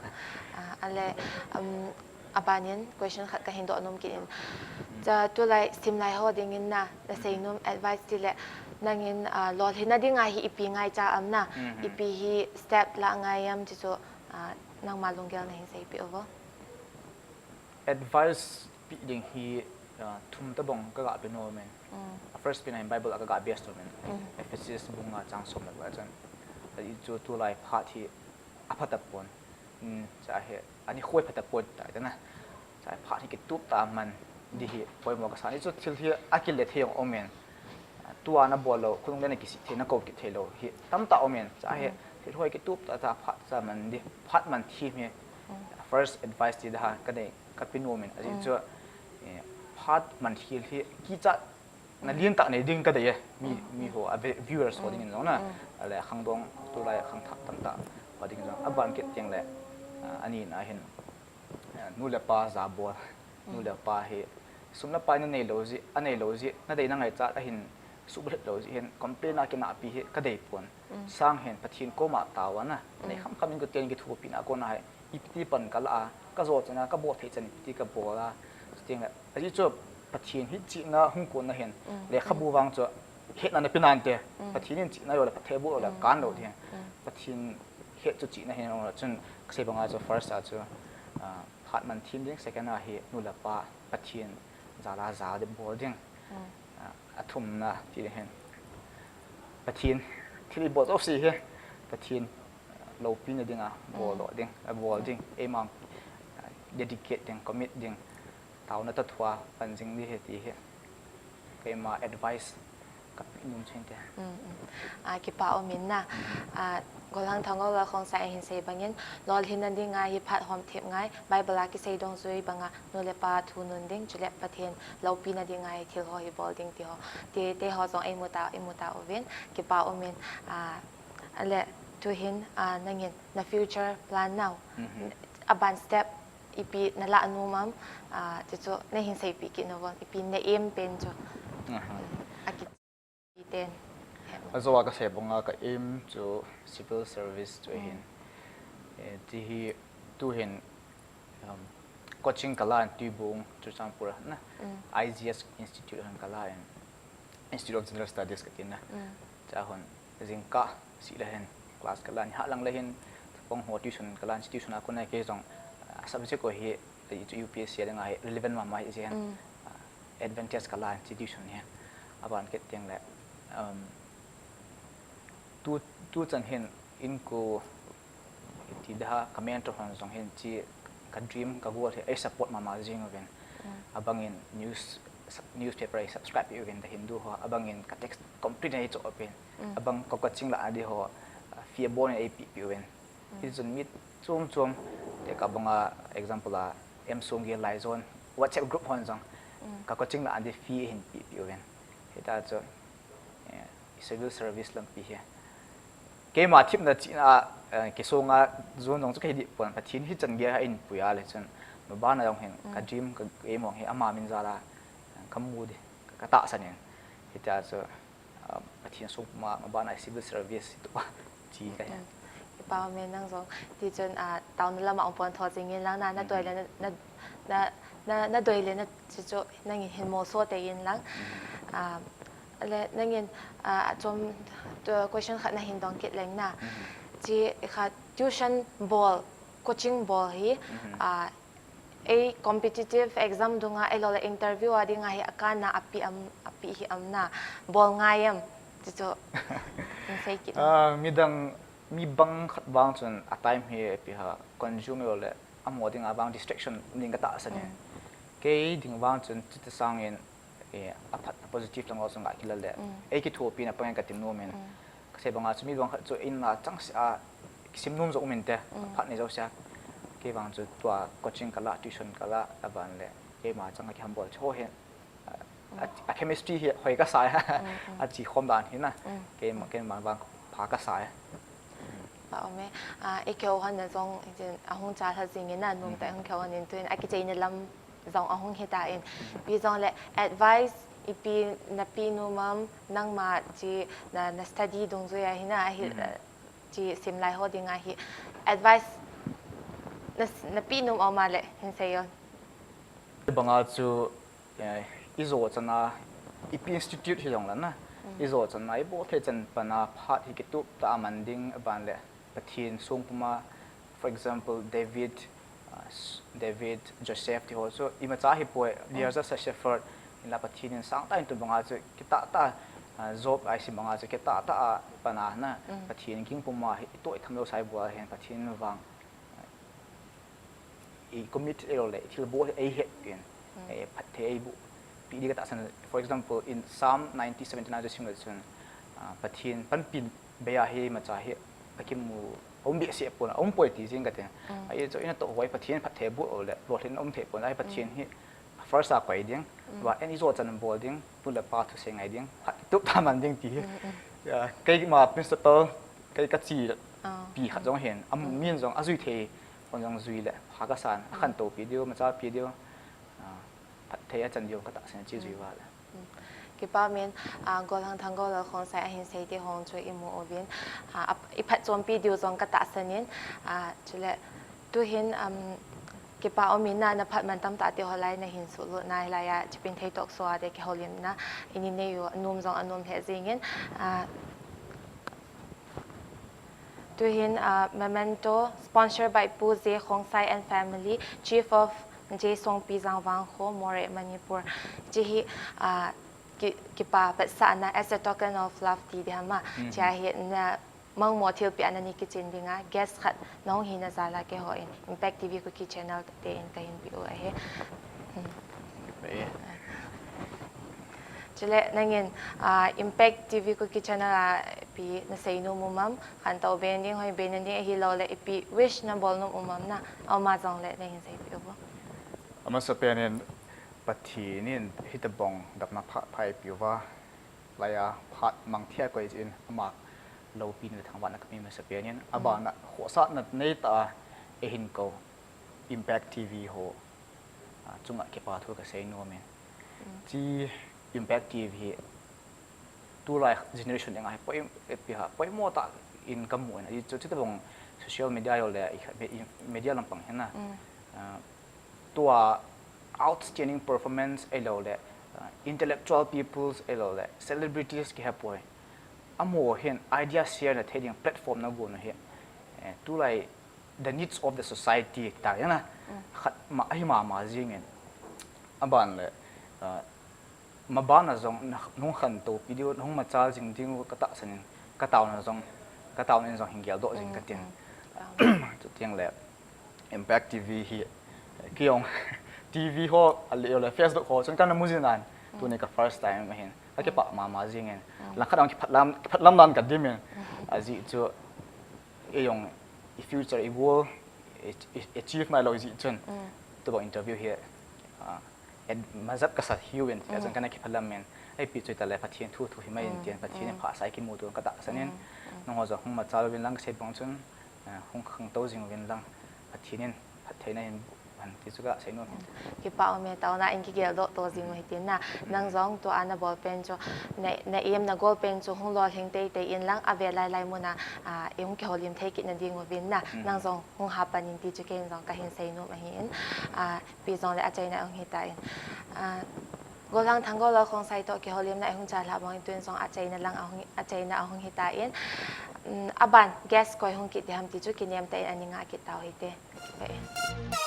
ah, ale, um, abanin question khat kahin doh nom kit in. Cha tulai simlai ho dingin na, na sei nom advice ti le nangin, ah, lolhinna dinga hi ipi ngaicha am na, ipi hi step la ngai am chi chu, ah, nangma lunggel na hin sei pi uvo. Advice pi ding hi, ah, thum tabang ka ga pe nom in. A first pen a hin Bible a ka ga base nom in. Ephesus bung nga chang som le khat chun. Ahi chu tulai phat hi apha tapon. Cha hi, ani khoi pha tapon ta na. Cha hi phat hi kitup ta man di hi poimo ka sa ni chu thil hi akile thei jong um in. Tua na bol lou, khulung le na kisih thei, na kou kit thei lou hi tamtah um in. Cha hi, thil hoi kitup ta ta phat cha man di, phat man thim hi. First advice ti da ha ka nei, ka pe nom in. Ahi chu, eh, phat man thil hi kicha na lien tah nei ding ka dei e. Mi, mi ho, a ve-, viewers ho dingin jong na. Ale khangdong tulai khangthah tamtah ho dingin jong. Aban kit teng le, ah, ani na hin, ah, nu le pa jabol. Nu le pa hi sum le pai na nei lou jeh, a nei lou jeh, na dei na ngaichat a hin suhbulhit lou jeh hin complain a kinahpi hi ka dei pon. Sang hin Pathen koma taona, nei kham kham in ka ten kithopi na kona hi, ipi ti pan ka la a, ka jo chan a, ka bol thei chan ipi ti ka bol a, chuti le, ahi chu Pathen hi chihna hung kon na hin, lekhabu vang chu hetna na pe nante, Pathen in chihna jo le phatthei boh le kan lou ding. Pathen het chu chihna hin jong le chun ka sei banga chu first a chu, ah, phat man thim ding, second a hi nu le pa Pathen jal a ja ding bol ding. Ah, a thumna ti ding hin Pathen thil i bol jouse hi Pathen loupina dinga bol doh ding, a bol ding. Eima, ah, dedicate ding, commit ding. Taona toh thua pan jing di hi ti hi. Keima advice ka pe nom chu hinte. Mm, mm. Ah, kipa um in na. Ah, Golhang Thangol Lalkhongsai a hin sei bangin, lolhinna dinga hi phat hom thep ngai, Bible a kisei dungjuiya banga nu le pa thu nun ding, chule Pathen loupina dinga hi thil ho hi bol ding ti ho. Ti, ti ho jong i mu ta, i mu ta uvin, kipa um in, ah, ale tu hin, ah, nangin na future plan now. Mhm. Aban step ipi na la nom am, ah, ti chu na hin sei pi kit nom uvem, ipi na aim pen chu. Aha. Mm, a kiti ten. Ajo a ka sei banga ka aim chu civil service chu ahin. Mm. Eh, ti hi tu hin, um, coaching ka la in Tuibong, Churachandpur na. Mm. I G S Institute hin ka la in. Institute of General Studies ka ti na. Mm. Cha hon jingkah seh le hin class ka la in, nilhah lang le hin pang ho tuition ka la in, tuition a kon a kei jong, ah, subject ho hi, eh, chu U P S C a dinga hi relevant mama hi jeh hin, mm, ah, advantage ka la in tuition hi. Aban kit teng le, um, tu, tu chan hin inko ti da, ka mentor hon jong hin chi ka dream, ka goal hi ei support mama jing uvin. Mm. Abangin news, newspaper ei subscribe uvin The Hindu ho, abangin ka text complete ei choh uvin. Mm. Abang ka coaching la a di ho, ah, fee abon in ei pe pe uvin. Mm. Hichun mi chom chom, tekah banga example a M Songel Laizon WhatsApp group hon jong, mm, ka coaching la a di fee hin pe pe uvin. Hita chu, eh, civil service lampi hi. Keima themna chihna, eh, kisonga jon jong chu kahi deh pon, Pathen hichan geiya eipui a le chun, maban a jong hin, mm, ka dream, ka aim jong hi ama min jal a, eh, ka mu ding, ka tahsan in. Hitia chu, ah, Pathen sung puma, maban a civil service hi tu a, chi ka hi. Mm. Kipa um e nang jong. Ti chun, ah, taona lama um pon tho jing in lang na, na, mm, toile na, na, na Na, na doi le na chu chu nangin hin molso tei in lang. Ah, le nangin, ah, chom, tu question khat na hin dong kit leng na. Chi khat tuition bol, coaching bol hi, ah, ei competitive exam dunga, ei lo le interview a dinga hi akanna api am, api hi am na, bol ngai am, chu chu, in sei kit. Ah, midang, mi bang khat vang chun a time hi ipi ham consume lo le, amaho dinga vang distraction ding ka tahsan in. Mm. Kei ding vang chun chuti sangin, eh, aphat a positive lang ho chu ngah kit le le. Mm. Ei kithopina pangin ka ti nom in. Mm. Ka sei banga chu mi bang khat chu in a chang se a kisim nom jo um inte, mm, aphat nei jo se a. Kei vang chu tua coaching ka la, tuition ka la, aban le. Keima chang a kihambol chu ho hin. A, a, a chemistry hi hoi ka sa a. Mm, mm. A chi khom dan hi na. Mm. Keima, keima vang pha ka sa a. Pha um e. Ah, i kihou hon na jong, i jin, ahung cha lha jing in na, nom tah, mm, hung kihou hon in tuin, a kicheina lam jong ahung hi ta in. Mm. Pi jong le advice, ipi na pe nom am, nangma chi na, na study dungjui a hi na, hi, mm, eh, chi sim lai ho dinga hi. Advice na, na pe nom am a le, hin sei un. Banga chu, eh, i jo chan a, ipi institute hi jong le na. Mm. I jo chan a, i bol thei chan pan a phat hi kitup tah a man ding, aban le Pathen sung puma, for example, David, ah, s-, David, Joseph ti ho chu, imacha hi poi, mm, they are just a shepherd, hinla Pathen in sangtah in tu banga chu, kitah tah, ah, Job a i sim banga chu, kitah tah a pan a na, mm, Pathen ging puma hi, i toh i tham lou sa i bol a hin, Pathen vang i commit ei lo le, i thilbol ei het in, mm, eh, phatthei ei boh pi di ka tahsan. For example, in Psalm ninety seventeen a chu sim le chun, ah, Pathen panpi bei a hi imacha hi akimu, aum behseh pon, aum poi ti jing ka ti. Mm. Ahi chu i natoh hoi Pathen phatthei boh le, lolhin um thei pon, ahi Pathen, mm, hi first a koi ding, mm, va, and i jo chan bol ding, tu le pa thusei ngai ding, phat tup tah man ding ti hi. Mm, mm. Ya, keima principle, kei ka chi, ah, pi khat jong hin, am, mm, min jong a jui thei, kon jong jui le, pha ka san, a, mm, khantou pi diu, macha pi diu, ah, phatthei a chan diu ka tahsan chi jui, mm, va le. Mm. Kipa um in, ah, Golhang Thanggol Lal Khongsai a hin sei te ho chu i mu uvin, ah, ap-, i phatchompi diu jong ka tahsan in, ah, chule, tu hin, um, Kipa um in na, na phat man tamtah te ho lai na hin suhlut na, hilai a Chipinthei Talk Show a te kihoulimna i nei u, a nom jong a nom lheh jing in, ah, tu hin, ah, memento, sponsored by Pu J Khongsai and family, Chief of J Songpi Jangvangkho, Moreh, Manipur. Chi hi, ah, ki, kipa vetsahna, as a token of love ti ding ham a. Mhm. Chia hi na, Mangmo thilpeh a na ni kichen dinga, guest khat na hung hina jal a keiho in, Impact T V Kuki Channel te in ka hin pe u ahi. Hmm. Chule nangin, ah, Impact T V Kuki Channel a ipi na sei nom um am, khantou be ding, hoi be ding ahi lou le ipi wish na bol nom um am na, a um a jong le na hin sei pe u vo. Amasapen in Pathen in hitobang damna pha, pha ei pe uva. Laiya phat mang thei a koi jin ama loupina le thangvahna ka pe masapen in, mm, abana khohsahna neitah a eihin kou Impact T V ho, ah, chunga kipa thu ka sei nom in. Mm. Chi Impact T V hi tulai generation dinga hi poi, ipi ham, poimo tah in ka mu in, ahi chu, chutobang social media ho le, i kha, me-, i media lampang hin na. Mm. Ah, tua outstanding performance ahilou le, uh, intellectual peoples ahilou le, celebrities kihe poi. Amaho hin idea share na thei ding platform na gon u hi, eh, tulai the needs of the society ti ta na. Mm. Khat ma, ahi mama jing in. Aban le, uh, Maban a jong na, nahung khantou pi diu, nahung machal jing diu ka tahsan in, ka taona jong, ka taona in jong hin geldoh jing ka tin. Mm, mm. Chuteng le Impact T V hi, kei jong T V ho, ahilou le Facebook ho chun kana mu jin an, mm, tuni ka first time ahin. Ka, mm, kipah mama jing in. Mm. Langkhat jong kiphatlam, kiphatlam dan ka dim in. Mm. Ajeh chu, ei jong, i future, i goal, i, i achieve nailou jeh chun. Mm. Tubang interview hi, ah, et majat ka sa hiuvin, mm, achun kana kiphalam in. Ipi chu itale Pathen thu thu himai in, mm, tin, Pathen in, mm, phasah a kimuto ka tahsan in. Mm, mm. Nangho jong hung machal uvin lang ka sei bang chun, ah, hung khangtou jing uvin lang. Pathen in phattheina hin, ah, Ti chu kasei nom. Kipa ume, taona in kigeldoh to jing u hitin na. Nang jong tua nabol pen chu, na, na aim nagol pen chu hung lolhing teitei in lang, ave lailai muna, ah, i hung kihoulim thei kit nading uvin na. Nang jong hung hapan in ti chu kei in jong kahin sei nom ahin. Ah, ipi jongle achaina hung hitan. Ah, Golhang Thanggol Lolkhongsai toh kihoulimna i hung chalhah bang in tun jong achaina lang ahung, achaina ahung hitan. Um, aban guest koi hung kit diham ti chu kinem tah in ana ngah kit tau hite. Kakipah e.